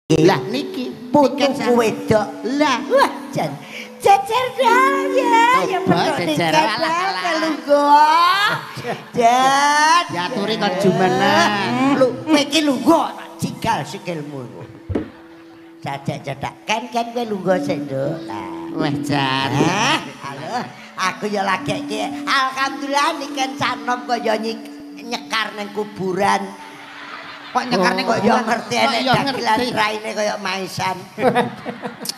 Lah niki putuku wedok. Lah wah jan jejer dal ya ya petuk jejer lungguh. Jan diaturi kon jumeneng. Lho kowe iki lungguh tak cigal sikilmu iku. Jajak cedak ken kowe lungguh sik, Nduk. Lah wah jan. Halo, aku ya lagi iki alhamdulillah niken sanom kaya nyekar ning kuburan. Kok nyekar ning kok ya ngerti enek dagelan raine kaya maisan.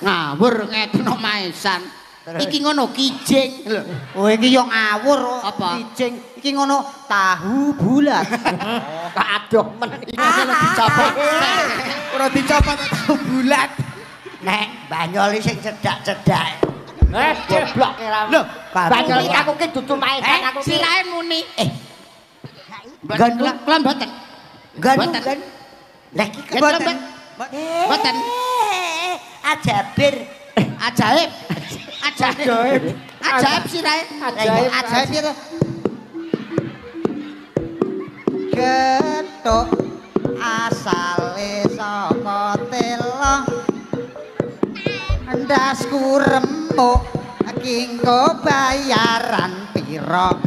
Ngawur ngetono maisan. Iki ngono kijing lho. Oh iki yo ngawur kijing. Iki ngono tahu bulat. Kok adoh men iki ora dicopot. Ora dicopot tahu bulat. Nek banyol sing cedak-cedak. Eh goblok ora. Lho, banyol iki aku ki dudu maisan aku. Sirahe muni. Mboten kula mboten. Mboten. Lah iki mboten. Mboten. Ajabir. Ajaib. Ajaib. Ajaib sirahe. Ajaib. Ajaib piye to? Gethuk asale saka tela. Endasku remuk iki engko bayaran pira?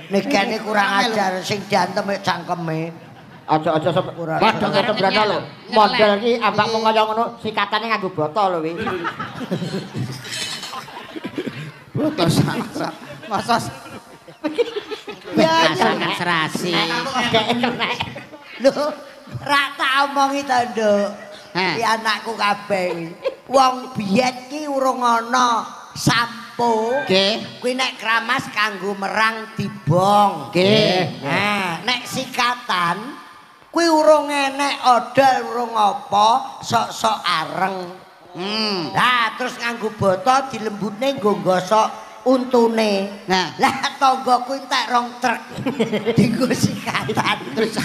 Nikene kurang ajar sing diantem mek cangkeme. Aja-aja padha karo brana lho. Model iki ambakmu kaya ngono sikatane nganggo botol lho wi. Botol sak. Masa pasangan serasi. Lho, ra tak omongi to, Nduk. Iki anakku kabeh. Wong biyen ki urung ana sampo. Nggih. Kuwi nek kramas kanggo merang dibong. Nggih. Nah, nek sikatan kuwi urung enek odol urung apa, sok-sok areng. Lah terus nganggo boto dilembutne nggo gosok untune. Nah, lah tanggaku entek rong truk dienggo sikatan terus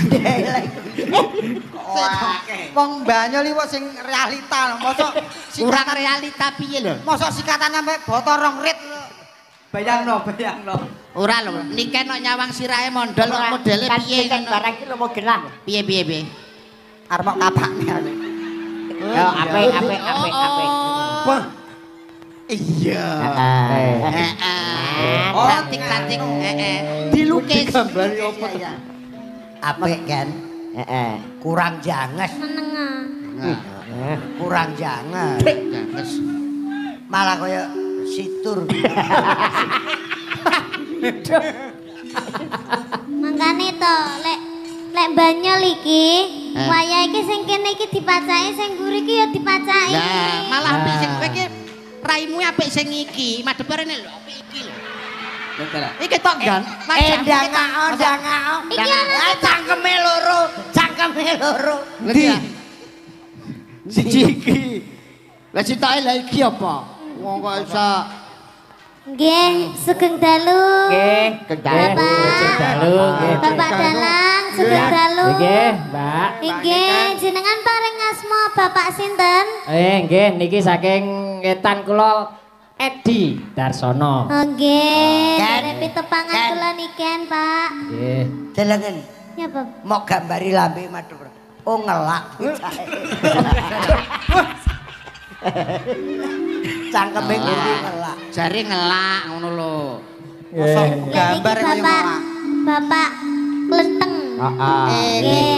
wong banyol iki sing realita lho, mosok kurang realita piye lho? Mosok sikatan sampe boto rong rit. Bayangno, bayangno. Ora lho, niken kok nyawang sirahe mondol kok modele piye kan barang iki lho mau genah. Piye piye piye? Arep mok kapakne. Ya apik apik apik apik. Wah. Iya. Heeh. Cantik-cantik, heeh. Dilukis. Gambare opo to? Apik kan? Heeh. Kurang janges. Menengah. Kurang janges. Janges. Malah kaya situr. Mangkane to, lek banyol iki, wayah iki sing kene iki dipacaki, sing mburi iki ya dipacaki. Lah, malah apik sing kowe iki raimu apik sing iki, madhep rene lho, apik iki lho. Iki tok gan. Ndangao, ndangao. Cangkeme loro, cangkeme loro. Ndi? Siji iki. Lah sitoke lah iki apa? Wong kok iso. Nggih, sugeng dalu. Nggih, sugeng dalu. Sugeng dalu, nggih. Bapak dalang, sugeng dalu. Nggih, Mbak. Nggih, jenengan paring asma Bapak sinten? Nggih, niki saking ngetan kula Edi Darsono. Oh nggih, derek pitepangan kula niken, Pak. Nggih. Delengen. Nyapa? Mok gambari lambe madhep. Oh ngelak bocahe. Cangkeme kuwi ngelak. Jare ngelak ngono lho. Mosok gambar kaya ngelak. Bapak Klenteng. Heeh. Nggih.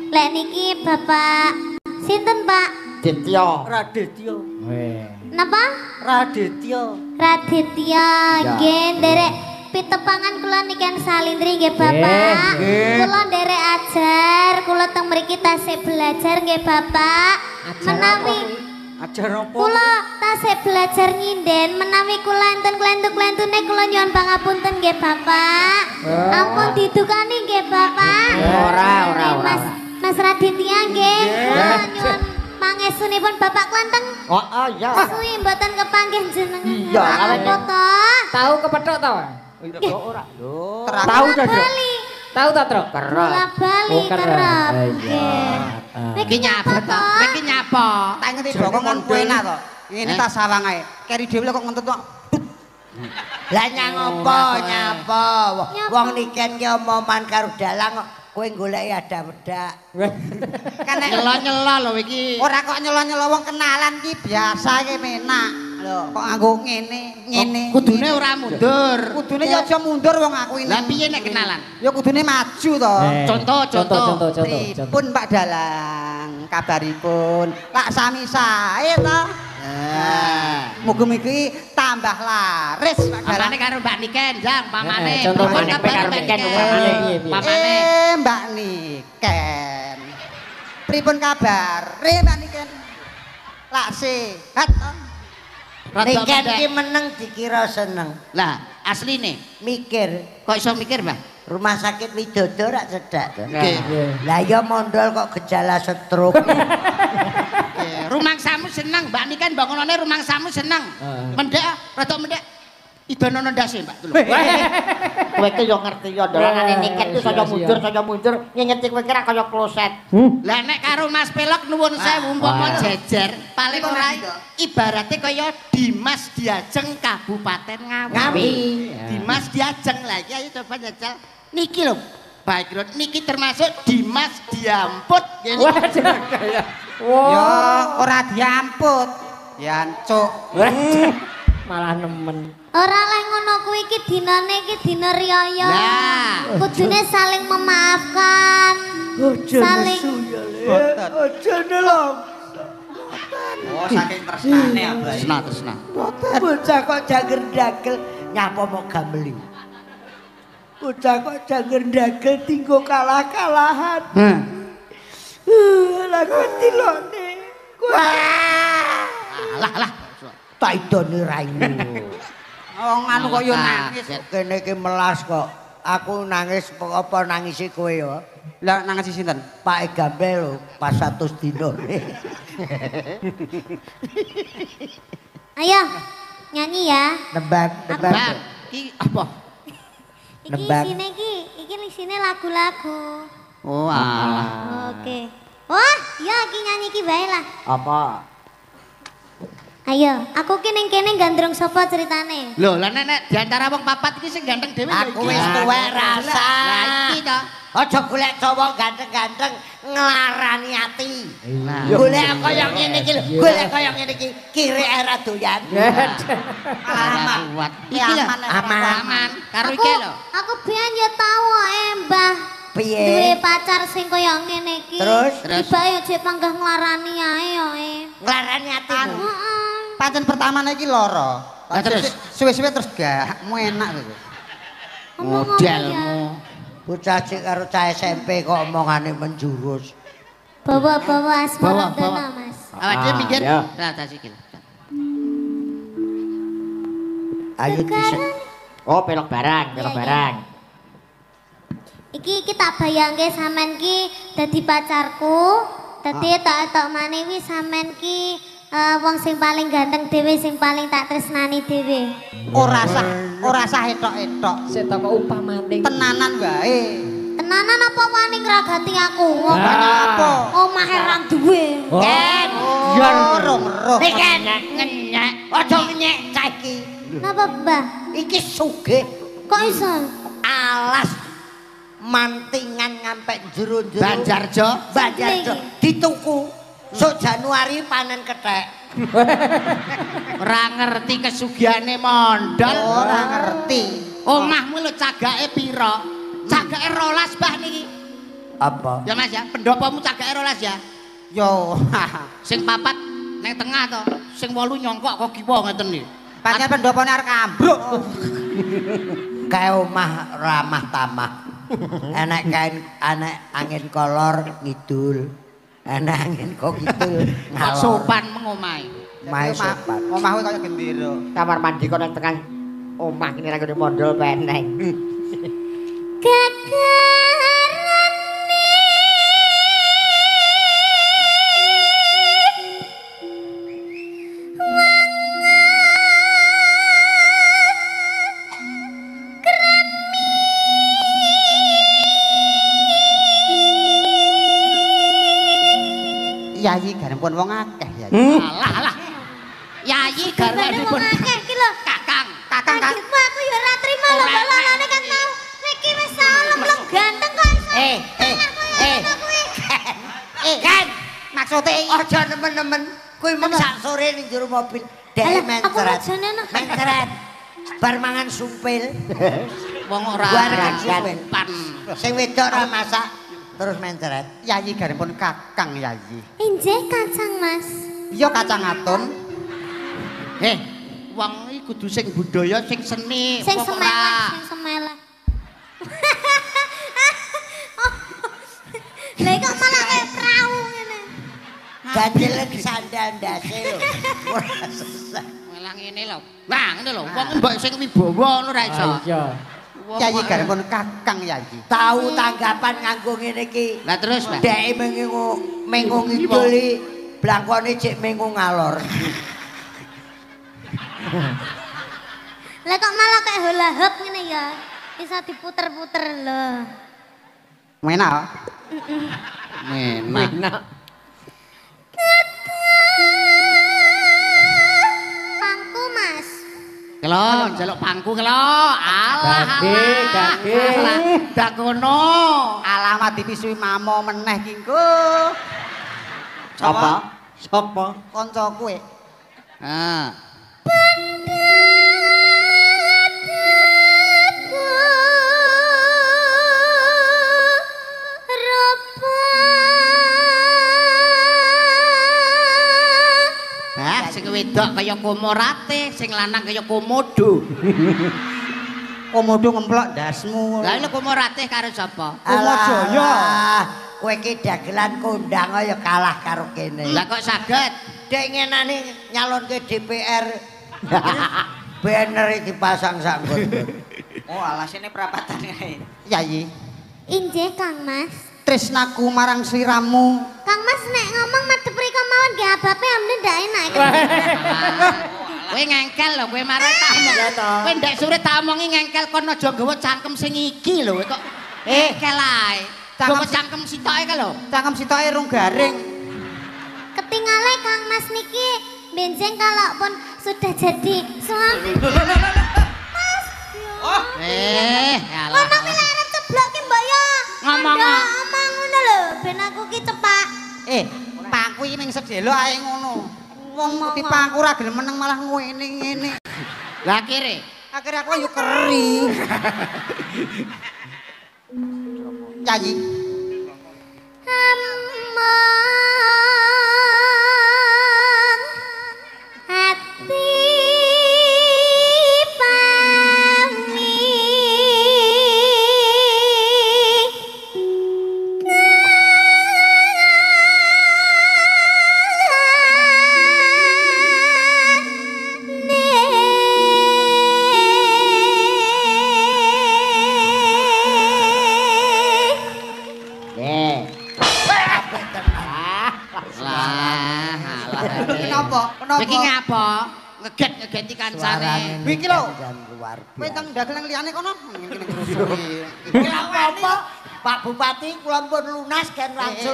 Lek niki Bapak sinten, Pak? Ditya. Raditya. Weh. Napa? Raditya. Raditya. Nggih, nderek pitepangan kula niken salindri nggih Bapak. Kula nderek ajar, kula teng mriki tasih belajar nggih Bapak. Menawi ajar apa? Kula tasih belajar nyinden, menawi kula enten klentu-klentune kula nyuwun pangapunten nggih Bapak. Ampun didukani nggih Bapak. Ora, ora, ora. Mas Raditya nggih, kula nyuwun pangestunipun Bapak Klenteng. Oh, iya. Suwi mboten kepanggih jenengan. Iya, apa to? Tahu kepethuk to? Ora. Lho. Tahu to, Tahu ta, Truk? Kerep. Bali kerep. Iya. Iki nyapa to? Iki nyapa? Tak ngerti bokong kon enak to. Ngene ta sawang ae. Keri dhewe kok ngentut kok. Lah nyang apa? Nyapa? Wong niken ki omongan karo dalang Kowe goleki ada wedak. Kan nek Nyela-nyela lho iki. ora kok nyela-nyela wong kenalan ki biasa ki menak. Lho, kok nganggo ngene, ngene. Kudune ora mundur. Kudune ya aja mundur wong aku ini. Lah piye nek kenalan? Ya kudune maju to. Contoh, contoh. Contoh, contoh, contoh. Pripun Pak Dalang, kabaripun? Lak sami sae to. Nah. Mugi-mugi tambah laris Pak Dalang. Pamane karo Mbak Niken, Jang, pamane. Contoh Pripun pamane kabar karo Mbak Niken, Niken? pamane piye, piye? Pamane. Mbak Niken. Pripun kabar? Mbak Niken. Lak sehat to. Rada Niken mendek. ki meneng dikira seneng. Lah, asline Mikir kok iso mikir, Mbah? rumah sakit Widodo rak cedak to. Nggih. Lah ya mondol kok gejala stroke. Nggih. Rumangsamu seneng, Mbak Niken bangunane rumangsamu seneng. Mendek, rada mendek. Idonono ndase, Mbak. Tulung. Kowe ki yo ngerti yo dolanane Niken ki saya mundur, saya mundur, nyengeti kowe kira kaya kloset. Lah nek karo Mas Pelok nuwun sewu umpama jejer, paling ora ibarate kaya Dimas Diajeng Kabupaten Ngawi. Ngawi. Dimas Diajeng lah iki ayo coba jajal. Niki lho, Pak Kirot, niki termasuk Dimas Diamput. Nggih. Ya ora diamput. Yancuk. Malah nemen. Ora leh ngono kuwi iki dinane iki dina riyaya. Lah. Kudune saling memaafkan. Saling ya Le. Aja nelong. Oh, saking tresnane abahe. Tresna, tresna. Bocah kok jager dagel nyapa mok gameli. Bocah kok jager dagel tinggo kalah-kalahan. Heh. Lah kok tilone. Alah, alah. Tak idone raimu. Wong anu kok yo nangis. Kene iki melas kok. Aku nangis apa nangisi kowe ya? Lah nangis sinten? Pak Gambel lho pas 100 dino. Ayo nyanyi ya. Nembang, nembang. Mbak, iki apa? Iki Nembang. isine iki, iki isine lagu-lagu. Oh, alah. Oke. Wah, ya iki nyanyi iki bae lah. Apa? Ayo, aku ki ning kene gandrung sapa ceritane? Lho, lah nek di antara wong papat iki sing ganteng dhewe ya Aku iki. wis tuwek rasa. Lah iki to. Aja golek cowok ganteng-ganteng nglarani ati. Golek kaya ngene iki lho, golek kaya ngene iki kire era doyan. Malah kuat. Iki lho, Aman, aman. aman. Karo iki lho. Aku biyen ya tau Mbah. Piye? Duwe pacar sing kaya ngene iki. Terus? Terus? Tibake yo jek panggah nglarani ae yo. Nglarani atimu. Heeh. Pancen pertamane iki lara. Lah terus? Suwe-suwe terus gak enak kowe. Modelmu. Bocah cik karo cah SMP kok omongane menjurus. Bawa-bawa asmara Bawa, bawa. Mas. Awak dhewe minggir. ya. Lah ta sikil. Ayo dhisik. Oh, pelok barang, pelok Iya, iya. barang. Iki iki tak bayangke sampean ki dadi pacarku, dadi tak etok maneh wi sampean ki wong sing paling ganteng dhewe, sing paling tak tresnani dhewe. Ora sah, ora sah etok-etok. Sik toko upamane. Tenanan wae. Tenanan apa wani ngragati aku? Wong Apa? omahe ra duwe. Ken, Ya rong-rong. Niken, Ngenyek. aja ngenyek cah iki. Napa, Mbah? Iki sugih Kok iso? alas mantingan ngampe jero-jero. Banjarjo. Banjarjo dituku. Sok Januari panen kethek. Ora ngerti kesugihane mondol. Ora ngerti. Omahmu lho cagake pira? Cagake 12 Mbah niki. Apa? Ya Mas ya, pendopomu cagake 12 ya. Yo. Sing papat neng tengah to, sing 8 nyongkok kok kiwa ngeten iki. Pancen pendopone arep ambruk. Kae omah ramah tamah. Enek kain, enek angin kolor ngidul. Enek angin kok kidul ngalor. Sopan mengomahe. Mae sopan. Omahku kaya gendera. Kamar mandi kok nang tengah omah ngene ra gone mondol peneng. Gegarane Yayi garempun wong akeh ya. Alah alah. Yayi Garwane wong garwanipun akeh iki lho. Kakang. Kakang kak. Kagetmu aku ya ora trima lho Ora balane kan tau. Niki wis salam ganteng kok iso. Kan maksude aja nemen-nemen kuwi mung sak sore ning jero mobil. Dek mencret. Mencret. Bar mangan sumpil. Wong ora pan. Sing wedok ora masak terus mencret. Yayi garipun Kakang Yayi. Injih kacang, Mas. Iya kacang atom. Wong iki kudu sing budaya, sing seni, sing semelah, sing semelah. Lha kok malah kaya prau ngene. Ganjelen sandal ndase lho. Ora sesah. Malah ngene lho. Nah, ngene lho, wong mbok sing wibawa ngono ora iso. Iya. Yayi garipun Kakang Yayi. Tahu tanggapan nganggo ngene iki. Lah terus, Pak. Dheke mengo ngidul iki blangkone cek mengo ngalor. Lah kok malah kayak hula hoop ngene ya. Bisa diputer-puter lho. Menak. Menak. Pangku, Mas. Kelo, njaluk pangku kelo. Alah. Gage. Dak ngono. Alamat dipisui mamo meneh ki engko. Sapa? Sapa? Kancaku e. Heeh. Sing wedok kaya komorate, sing lanang kaya komodo. Komodo ngemplok ndasmu. Lah lho komorate karo sapa? Komojaya. Kowe iki dagelan kondang ya kalah karo kene. Lah kok saged? Dek ngenane nyalonke DPR. Banner dipasang sak nggon. Oh, alasene perapatan kae. Yayi. Injih, Kang Mas. Tresnaku marang sliramu. Kang Mas nek ngomong madhep rika mawon nggih abape amne ndak enak. Kowe ngengkel lho, kowe marang tak omong. Kowe ndek sore tak omongi ngengkel kon aja nggawa cangkem sing iki lho kok. Ngengkel ae. Cangkem cangkem sitoke ka lho. Cangkem sitoke rung garing. Ketingale Kang Mas niki benjeng kalau pun sudah jadi suami. Mas. Oh. Alah. Ono kuwi arep ceblok ki mbok yo. Ngomong ngono lho, ben aku ki cepak. Pangku iki ming sedelo ae ngono. Wong dipangku ora gelem meneng malah ngene ngene. Lah akhire, akhire aku yo keri. Nyanyi. Among ati pami Iki ngapa? Ngeget-ngegeti kancane. Iki lho. Kowe teng dagelan liyane kono. Ngene ngrusuhi. Iki apa? Pak Bupati kula pun lunas kan langsung.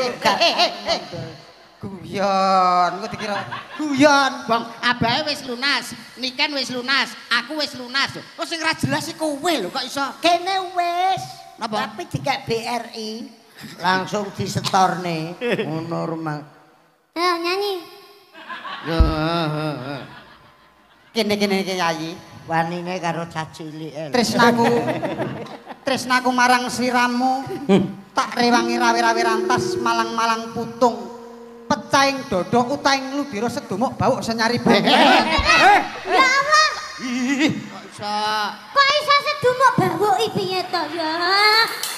Guyon, kok dikira guyon. Bang, abahe wis lunas, Niken wis lunas, aku wis lunas. Kok sing ra jelas iki kowe lho kok iso. Kene wis. Napa? Tapi dikek BRI langsung disetorne ngono rumah. Ayo nyanyi. Kene-kene iki Yayi. Wanine karo cah cilike. Tresnaku. Tresnaku marang sliramu tak rewangi rawe-rawe rantas malang-malang putung. Pecahing dada utahing ludira sedumuk bawuk senyari bumi. Ya Allah. Kok iso? Kok iso sedumuk bawuk iki piye to ya?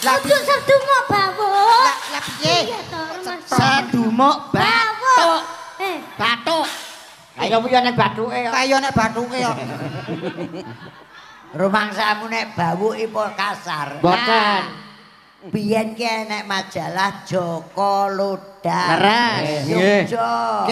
Lah kudu sedumuk bawuk. Lah piye? Sedumuk bathuk. Bathuk. Kaya piye nek bathuke ya? Kaya nek bathuke ya. Rumangsamu nek bawuk ipo kasar. Mboten. Biyen ki enek majalah Joko Lodang. Leres. Yogya.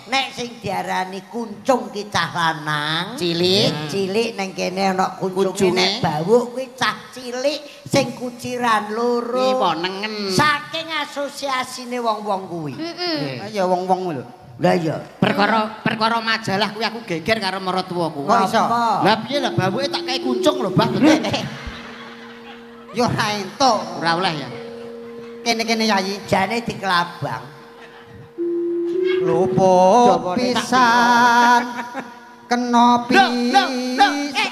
Nek sing diarani kuncung ki cah lanang, cilik, cilik nang kene ana kuncunge nek bawuk kuwi cah cilik sing kuciran loro. Iwo nengen. Saking asosiasine wong-wong kuwi. Heeh. Ya wong-wong lho. Lah iya, perkara majalah kuwi aku geger karo maratuwaku. Kok iso? Lah piye lah bawuke tak kei kuncung lho, Bah. Yo ora entuk. Ora oleh ya. Kene-kene Yayi, jane dikelabang. Luput pisan kena Lho, lho, pisan. eh,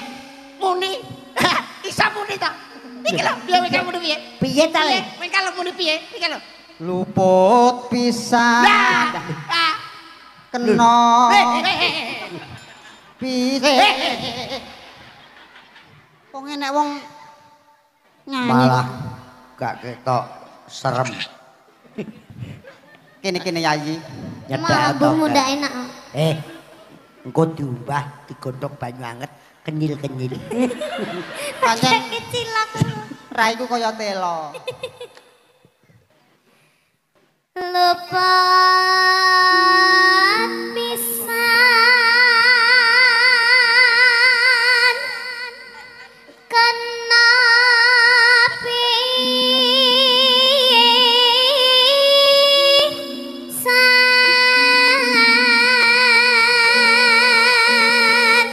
muni. Isa muni ta. Iki lho, piye kowe muni piye? Piye ta le? Kowe kalau muni piye? Iki lho. Luput pisan Lah, ah. kena Eh, eh, eh, eh. pisan. Wong enek wong nyanyi Malah gak ketok serem. Kene-kene yayi. Nyedak Mambungmu ndak enak. Eh, engko diumbah, digodhog banyu anget, kenyil-kenyil. Pancen Kecil aku. raiku kaya telo. Luput pisan kena pisan.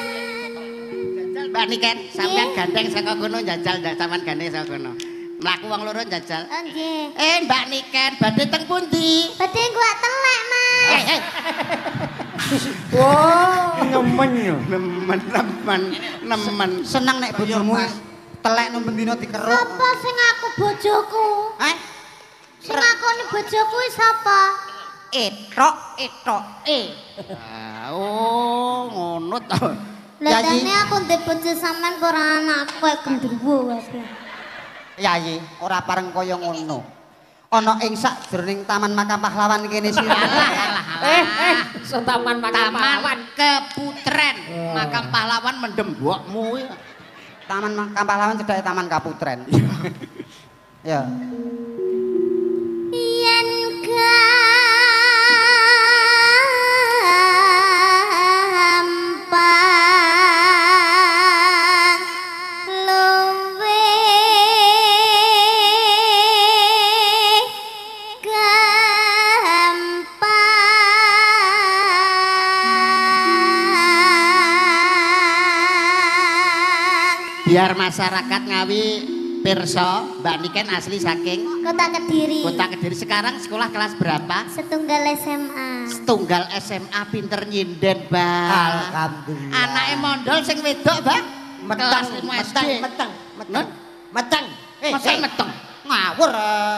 Jajal Mbak Niken, sampean gandeng saka kono jajal ndak sampean gandeng saka kono. Mlaku wong loro jajal. Oh, nggih. Eh, Mbak Niken, badhe teng pundi? Badhe gua telek, Mas. Eh, eh. Wah, nemen yo. Nemen, nemen, nemen. Seneng nek bojomu telek nang bendina dikeruk. Sapa sing aku bojoku? Eh? Sing ngakoni bojoku iki sapa? Etok, etok. Eh. Ah, oh, ngono to. Lah Yayi. dene aku ndek bojo sampean apa ora anakku koyo gendruwo wae. Yayi, ora pareng kaya ngono. Ana ing sakjroning Taman Makam Pahlawan kene sira. Alah, alah, alah. Eh, eh, so taman makam Taman pahlawan. Keputren, makam pahlawan mendem mbokmu. Taman Makam Pahlawan cedhake Taman Kaputren. Ya. Yen gampang luwe gampang. Biar masyarakat Ngawi pirsa, Mbak Niken asli saking Kota Kediri. Kota Kediri. Sekarang sekolah kelas berapa? Setunggal SMA. Setunggal SMA, pinter nyinden, Mbak. Alhamdulillah. Anake mondol sing wedok, Mbak. Meteng, Kelas 5 SD. meteng, meteng, meteng. Meteng. Eh, Masa eh. meteng? Ngawur.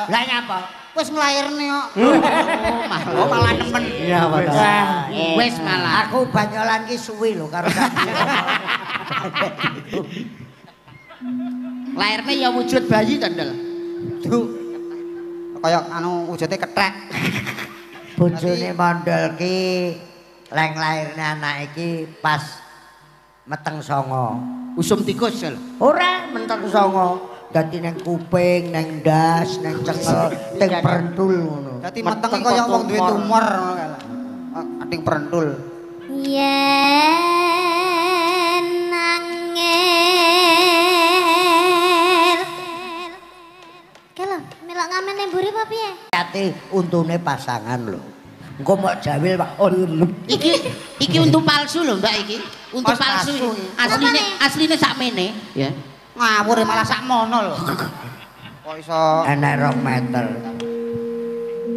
Lah nyapa? Wis nglairne kok. Oh, malah. Oh, malah nemen. Iya, Pak. Wis malah. Aku banyolan ki suwi lho karo Lairne ya wujud bayi to, Ndel. Duh. Kaya anu wujude kethek. Bojone mondol ki leng lairne anak iki pas meteng songo. Usum tikus, Ndel. Ora meteng songo. Dadi neng kuping, neng ndas, neng cekel, teng perentul ngono. Dadi metenge kaya wong duwe tumor ngono kae. Ating perentul. Yen angel. Kelo, melok ngamen ning mburi apa piye? Ati untune pasangan lho. Engko mok jawil Pak. Oh, Iki iki untu palsu lho, Mbak iki. Untu Mas palsu. palsu. Asline Apane? asline sakmene, ya. Ngawur malah sakmono lho. Kok iso enek 2 meter.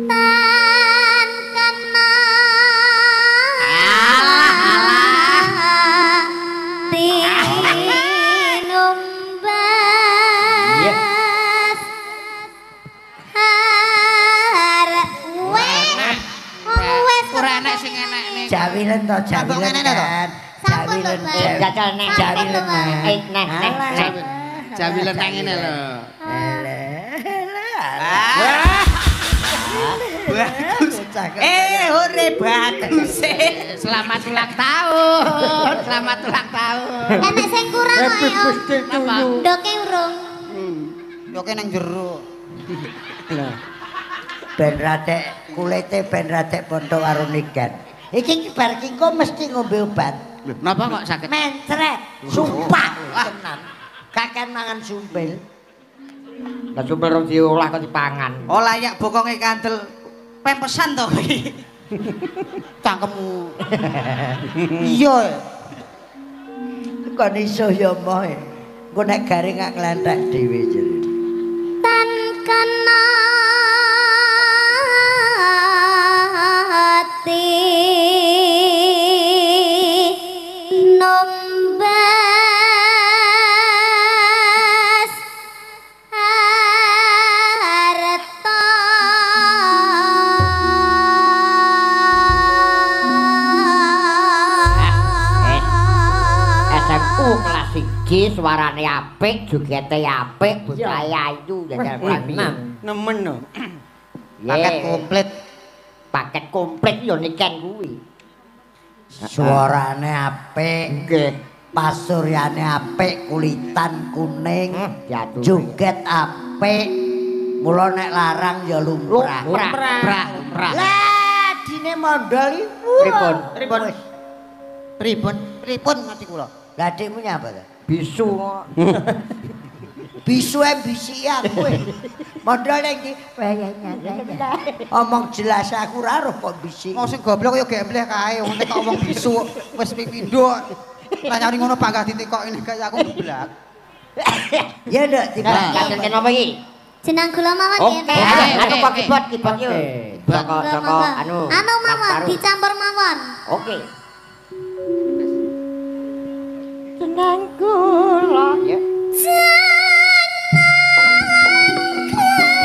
Tan kena. Alah, alah. Tinumbas. Harwe. Wong wes Ora enek sing enekne. Jawilen to, Sampun jawilen ngene to? kan. Sampun lho, Jawilen. Mbak. Jajal neh. Jawilen. Sampun lho, Mbak. Eh, neh, neh, neh. Jawilen nang ngene lho. Bagus. Eh, ore bagus. Selamat ulang tahun. Selamat ulang tahun. Enek sing kurang kok Happy ya. Om. birthday to Apa? you. Ndoke urung. yo kene nang jero. Ben ratek kulite ben ratek pontho karo niken. Iki bar ki engko mesti ngombe obat. Lho, napa kok sakit? Mencret, sumpah tenan. Kakean mangan sumpil. Lah sumpil rong diolah kok dipangan. Oh layak bokonge kandel pempesan to iki. Cangkemmu. Iya. Kon iso ya moh. Engko nek garing gak nglenthek dhewe jere. Tan kena ati. Siji suarane apik, jogete apik, bocahe ayu jajal piye. Nemen no. Paket komplit. Paket komplit ya Niken kuwi. Suarane apik. Nggih. Pasuryane apik, kulitan kuning, joget apik. Mula nek larang ya lumrah. Lumrah. Lah dine mondol iku. Pripun? Pripun? Pripun? Pripun mati kula? Lah adikmu nyapa ta? Bisu. Bisu e bisiki aku. Mondol iki omong jelas aku ora roh kok bisiki. Wong sing goblok ya gembleh kae, wong nek kok omong bisu wis ping pindho. Lah nyari ngono panggah ditekoki nek kaya aku geblak. Ya ndak dibakake napa iki? Jenang kula mawon nggih. Oke, anu kok keyboard keyboard yo. Joko anu. Anu mawon dicampur mawon. Oke. Jenang kula ya. Ya ya ya.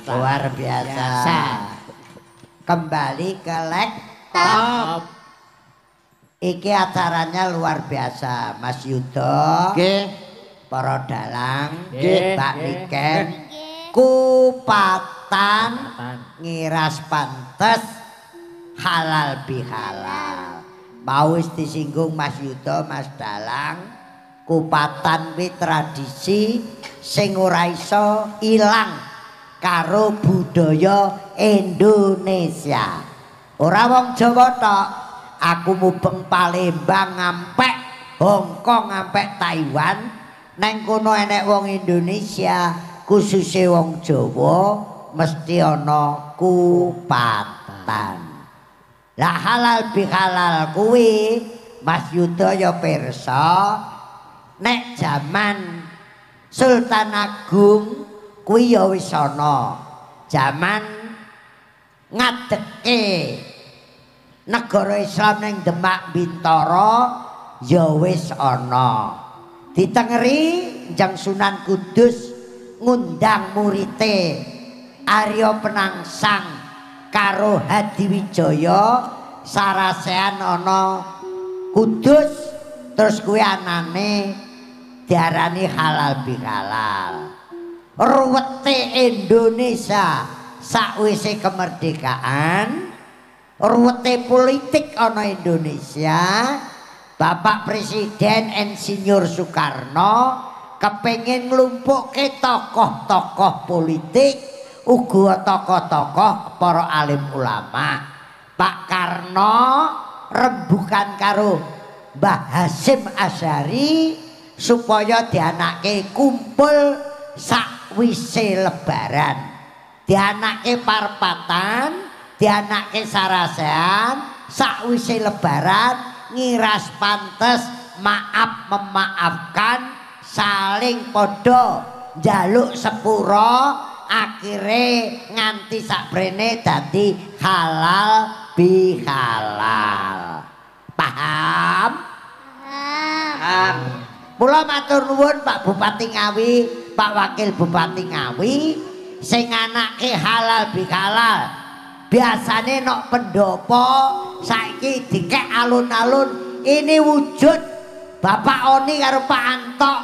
Luar biasa. Kembali ke laptop. Iki acaranya luar biasa, Mas Yudo. Nggih. Para dalang, nggih, Mbak Niken. Kupatan ngiras pantes halal bihalal. Mau wis disinggung Mas Yudo, Mas Dalang, kupatan kuwi tradisi sing ora iso ilang karo budaya Indonesia. Ora wong Jawa tok, aku mubeng Palembang ngampek Hong Kong ngampek Taiwan, neng kono enek wong Indonesia, khususnya wong Jawa mesti ana kupatan. Lah halal bihalal kuwi Mas Yudo ya pirsa nek jaman Sultan Agung kuwi ya wis ana. Jaman ngadeke negara Islam ning Demak Bintara ya wis ana. Ditengeri Kanjeng Sunan Kudus ngundang murite Arya Penangsang karo Hadiwijaya sarasehan ana Kudus, terus kuwi anane diarani halal bihalal. Ruwete Indonesia sakwise kemerdekaan, ruwete politik ana Indonesia, Bapak Presiden Insinyur Soekarno kepengin nglumpukke tokoh-tokoh politik, uga tokoh-tokoh para alim ulama. Pak Karno rembukan karo Mbah Hasyim Asy'ari supaya dianake kumpul sakwise lebaran, dianake parpatan, dianake sarasehan sakwise lebaran, ngiras pantes, maaf memaafkan, saling podo njaluk sepuro, akhire nganti sakbrene dadi halal bihalal. Paham? Paham. Mula matur nuwun Pak Bupati Ngawi, Pak Wakil Bupati Ngawi sing anake halal bihalal. Biasane nok pendopo saiki dikek alun-alun, ini wujud Bapak Oni karo Pak Antok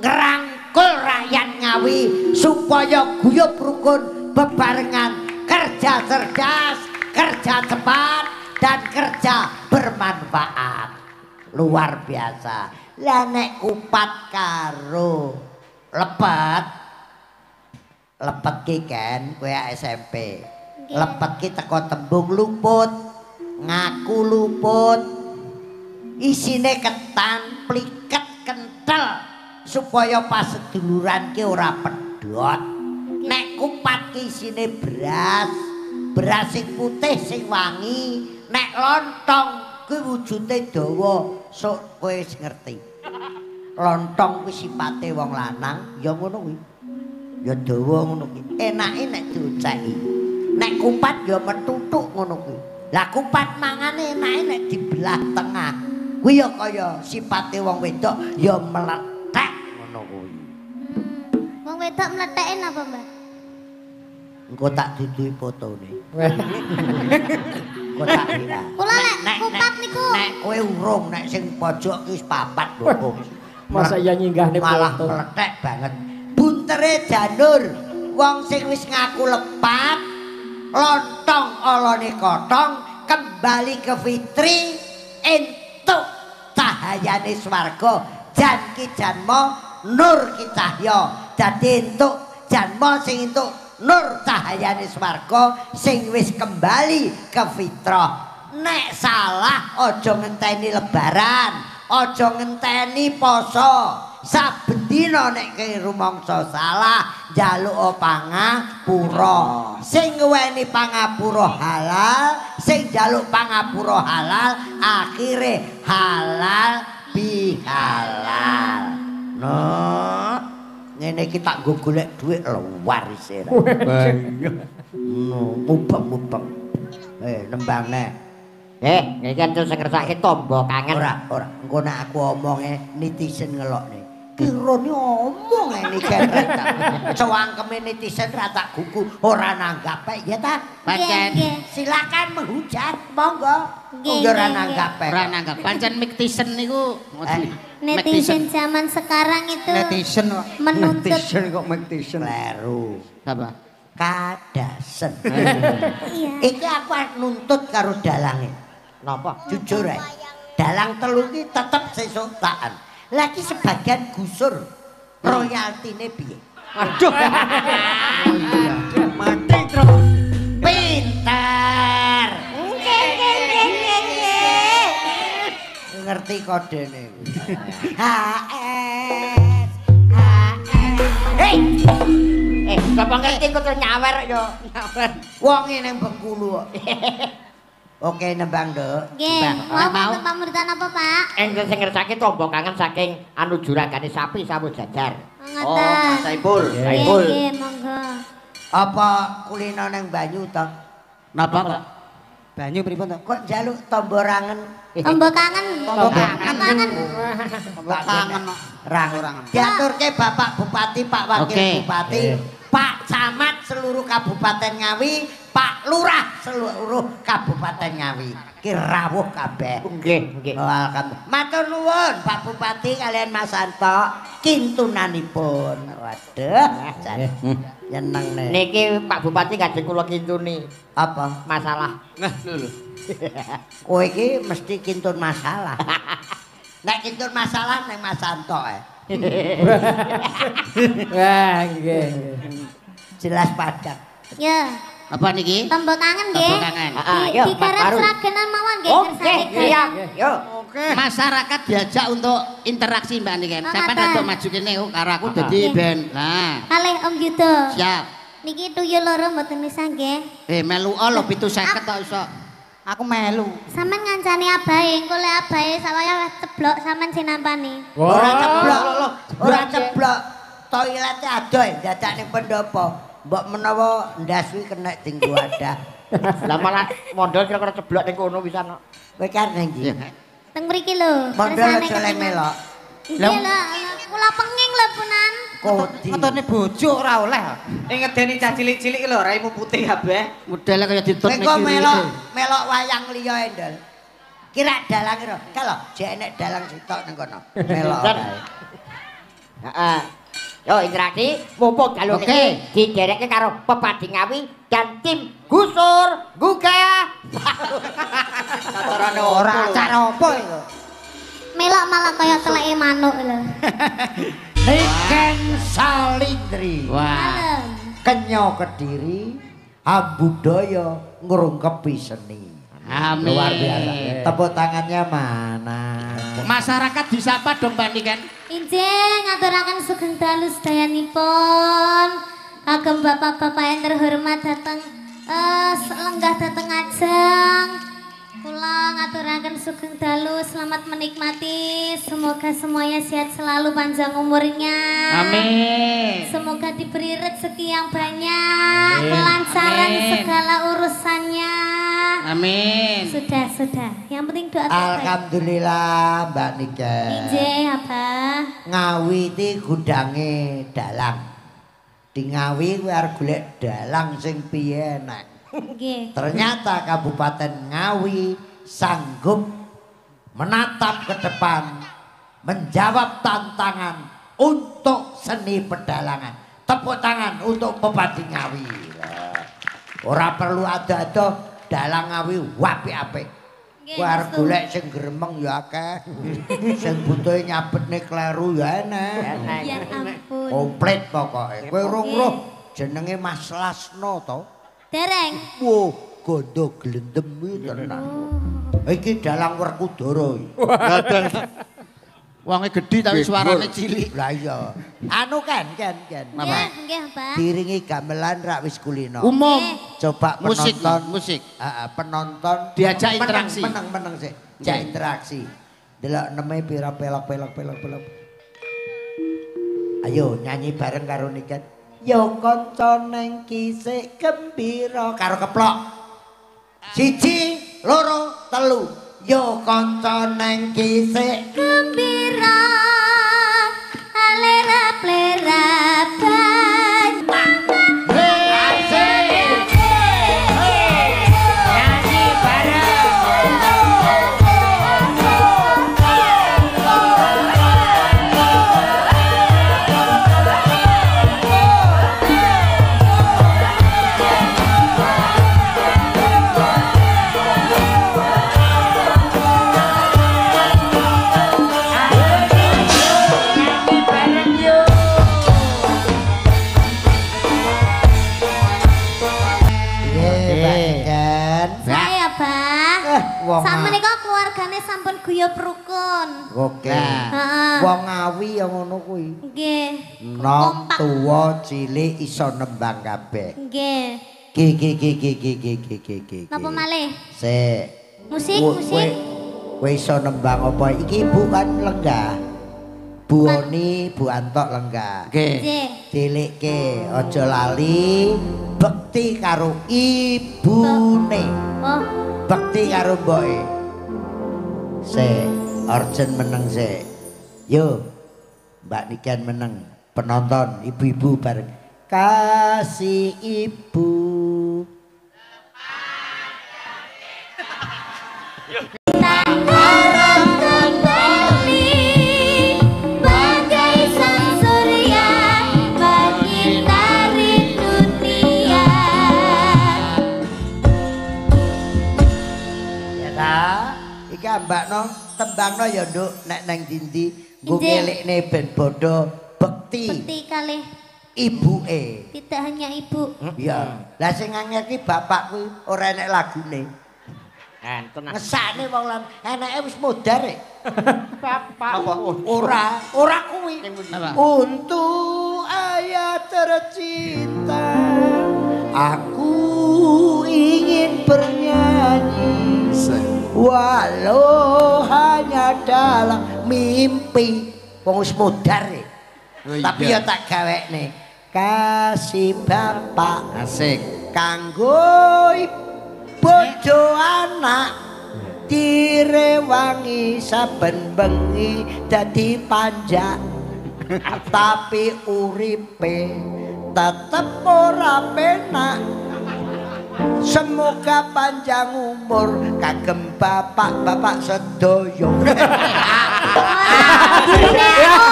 ngerangkul rakyat Ngawi supaya guyub rukun bebarengan, kerja cerdas, kerja cepat, dan kerja bermanfaat. Luar biasa. Lah nek kupat karo lepet, lepet ki kan kowe SMP. Lepet ki teko tembung luput, ngaku luput. Isine ketan, pliket, kental supaya pas seduluran ki ora pedhot. Nek kupat ki isine beras, beras sing putih sing wangi. Nek lontong kuwi wujude dawa, sok kowe wis ngerti. Lontong kuwi sipate wong lanang ya ngono kuwi. Ya dawa ngono kuwi. Enake nek dioceki. Nek kupat ya metutuk ngono kuwi. Lah kupat mangane enake nek dibelah tengah. Kuwi ya kaya sipate wong wedok ya mlethek ngono kuwi. Wong wedok mletheke napa, Mbah? Engko tak duduhi fotone. Engko tak kira. Kula nek kupat niku nek kowe urung, nek sing pojok ki wis papat lho. Masa iya nyinggahne foto. Malah mlethek banget. Buntere janur, wong sing wis ngaku lepat, lontong olone kotong, kembali ke fitri, entuk cahayane swarga, jan ki janma nur ki cahya. Dadi entuk janma sing entuk nur cahayane swarga sing wis kembali ke fitrah. Nek salah aja ngenteni lebaran, aja ngenteni poso. Saben dina nek ke rumangsa salah njaluk pangapura. Sing ngeweni pangapura halal, sing njaluk pangapura halal, akhire halal bihalal. Nah, ngene iki tak nggo golek dhuwit luar isih. No, mubeng-mubeng. Nembang neh. Niki kan terus ngersake tombo kangen. Ora, ora. Engko nek aku omonge netizen ngelokne. Kirone omong ngene iki rek. Cewangkeme netizen ra tak gugu, ora nanggap ya ta? Pancen silakan menghujat, monggo. Ya ora nanggap. Ora nanggap. Pancen netizen niku netizen zaman sekarang itu netizen menuntut. Netizen kok netizen kleru. Apa? Kadasen. Iki aku nuntut karo dalange. Napa? Jujur ae. Dalang telu iki tetep sesuk taan. Lagi sebagian gusur royaltine piye? Aduh. Mati terus. Pinter. Ngerti kodene. HS HS. Hei. Sapa ngerti kok terus nyawer yo. Nyawer. Wonge ning Bengkulu kok. Oke, nembang, Nduk. Nggih. Mau pamuritan apa, Pak? Enten sing ngersake tombo kangen saking anu juragane sapi samu jajar. Oh, Mas Saipul. Saipul. Nggih, monggo. Apa kulino ning banyu to? Napa kok? Banyu pripun to? Kok njaluk tombo rangen? Tombo kangen. Tombo kangen. Tombo kangen. Rangen. Diaturke Bapak Bupati, Pak Wakil Bupati, Pak Camat seluruh Kabupaten Ngawi, Pak Lurah seluruh Kabupaten Ngawi. Ki rawuh kabeh. Nggih, nggih. Alhamdulillah. Matur nuwun Pak Bupati kalian Mas Anto kintunanipun. Waduh, nyeneng nih. Niki Pak Bupati kajeng kula kintuni. Apa? Masalah. Nah, lho. Kowe iki mesti kintun masalah. Nek kintun masalah ning Mas Anto eh. Wah, nggih. Jelas padak. Ya. Apa niki? Tombo kangen nggih. Tombo kangen. Heeh, digarap sragenan mawon nggih kersane. Oke, iya. Yo. Oke. Masyarakat diajak untuk interaksi Mbak Niken. Sampeyan rada maju kene karo aku dadi ben. Nah. Kalih Om Yudo. Siap. Niki tuyul loro mboten misah nggih. Melu lho 750 tok iso. Aku melu. Sampeyan ngancani abahe, engko lek abahe sawaya ceblok sampean sing nampani. Ora ceblok. Ora ceblok. Toilete adoh dadak ning pendopo. Mbok menawa ndas kuwi kena dinggo wadah. Lah malah mondol kira-kira ceblok ning kono pisan kok. Kowe kan ning ndi? Teng mriki lho. Mondol aja le melok. Nggih lho, kula penging lho punan. Ngetone bojo ora oleh. Ning ngedeni cah cilik-cilik lho raimu putih kabeh. Modele kaya ditut ning kiri. Melok melok wayang liya endol. Kira dalang ira. Kalau jek enek dalang sitok ning kono. Melok kae. Heeh. Yo interaksi mumpung dalu iki diderekke karo Pepadi Ngawi dan tim Gusur Gugah. Acarane ora acara apa iku. Melok malah kaya teleke manuk lho. Niken Salindri. Wah. Kenya Kediri ambudaya ngrungkepi seni. Amin. Luar biasa. Tepuk tangannya mana? Masyarakat disapa dong Mbak Niken. Injih ngaturaken sugeng dalu sedayanipun. Kagem bapak-bapak yang terhormat dateng lenggah dateng ajeng. Kula ngaturaken sugeng dalu, selamat menikmati. Semoga semuanya sehat selalu, panjang umurnya. Amin. Semoga diberi rezeki yang banyak, kelancaran segala urusannya. Amin. Sudah, sudah. Yang penting doa terbaik. Alhamdulillah Mbak Niken. Injih, Abah. Ngawi iki gudange dalang. Di Ngawi kuwi arep golek dalang sing piye enak. Nggih. Ternyata Kabupaten Ngawi sanggup menatap ke depan, menjawab tantangan untuk seni pedalangan. Tepuk tangan untuk Bupati Ngawi. Ora perlu ada-ada, dalang Ngawi apik-apik. Nggih, Kowe arep restu. golek sing gremeng ya akeh. Sing butuhe nyabetne kleru ya enek. Ya ampun. Komplit pokoke. Kowe urung roh jenenge Mas Lasno to? Dereng. Wah, gondo glendem iki tenan. Oh. Iki dalang Werkudara iki. Wonge gedhi tapi suarane cilik. Lah iya. Anu kan, kan, kan. Nggih, nggih, Pak. Diringi gamelan rak wis kulino. Umum. Coba Musik, penonton, musik. Heeh, penonton Diajak meneng, interaksi. Meneng, meneng sik. Jak interaksi. Delok neme pira pelok pelok pelok pelok. Ayo nyanyi bareng karo Niken. Yo kanca neng kisik gembira karo keplok. 1, 2, 3. Yo kanca neng kisik Gembira alerap lerap. Nyanyi bareng. Nyanyi bareng yo. Piye Mbak Niken? Saya, Bah. Wong Sakmenika keluargane sampun guyub rukun. Oke. Heeh. Wong Ngawi ya ngono kuwi. Nggih. Nom Kompak. tuwa cilik iso nembang kabeh. Nggih. Ki ki ki ki ki ki ki ki ki. Napa malih? Sik. Musik, musik. Kowe iso nembang apa? Iki ibu kan lenggah. Bu Oni, Bu Antok lenggah. Nggih. Nggih. Dilikke, aja lali bekti karo ibune. Oh, Bekti karo mboke. Sik, urgent meneng sik. Yo. Mbak Niken meneng, penonton ibu-ibu bareng. Kasih ibu. tak harap kembali bagai sang surya menyinari dunia. Ya ta? Iki ambakno, tembangno ya Nduk nek nang dindi nggo Injih. ngelikne ben bodho bekti Bekti kalih ibuke. tidak hanya ibu. Iya. Lah sing angel ki bapak kuwi ora enek lagune. Enten. Ngesakne wong lan eneke wis modar e. Bapak. Apa? Ora, ora kuwi. Apa? Untuk ayah tercinta, aku ingin bernyanyi walau hanya dalam mimpi. Wong wis modar e. Oh, Tapi iya. ya tak gawekne. Kasih bapak Asik. kanggo bojo anak direwangi saben bengi dadi panjak tapi uripe tetep ora penak. Semoga panjang umur kagem bapak-bapak sedaya. Oh,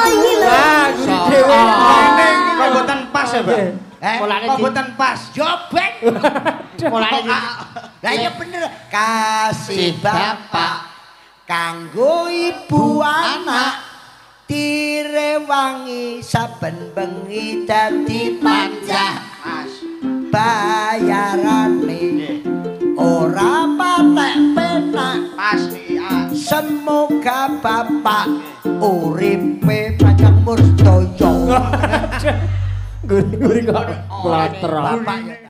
iki lho. Lah, guri dhewe. Kok mboten pas ya, Pak? Eh, Mulane Kok mboten pas? yo ben. Mulane Lah iya bener. Kasih bapak kanggo ibu anak direwangi saben bengi dadi panjak. Bayarane ora patek penak. Pas iki. Ah. Semoga bapak uripe panjang umur sedaya. Guri-guri kok blater. Bapak.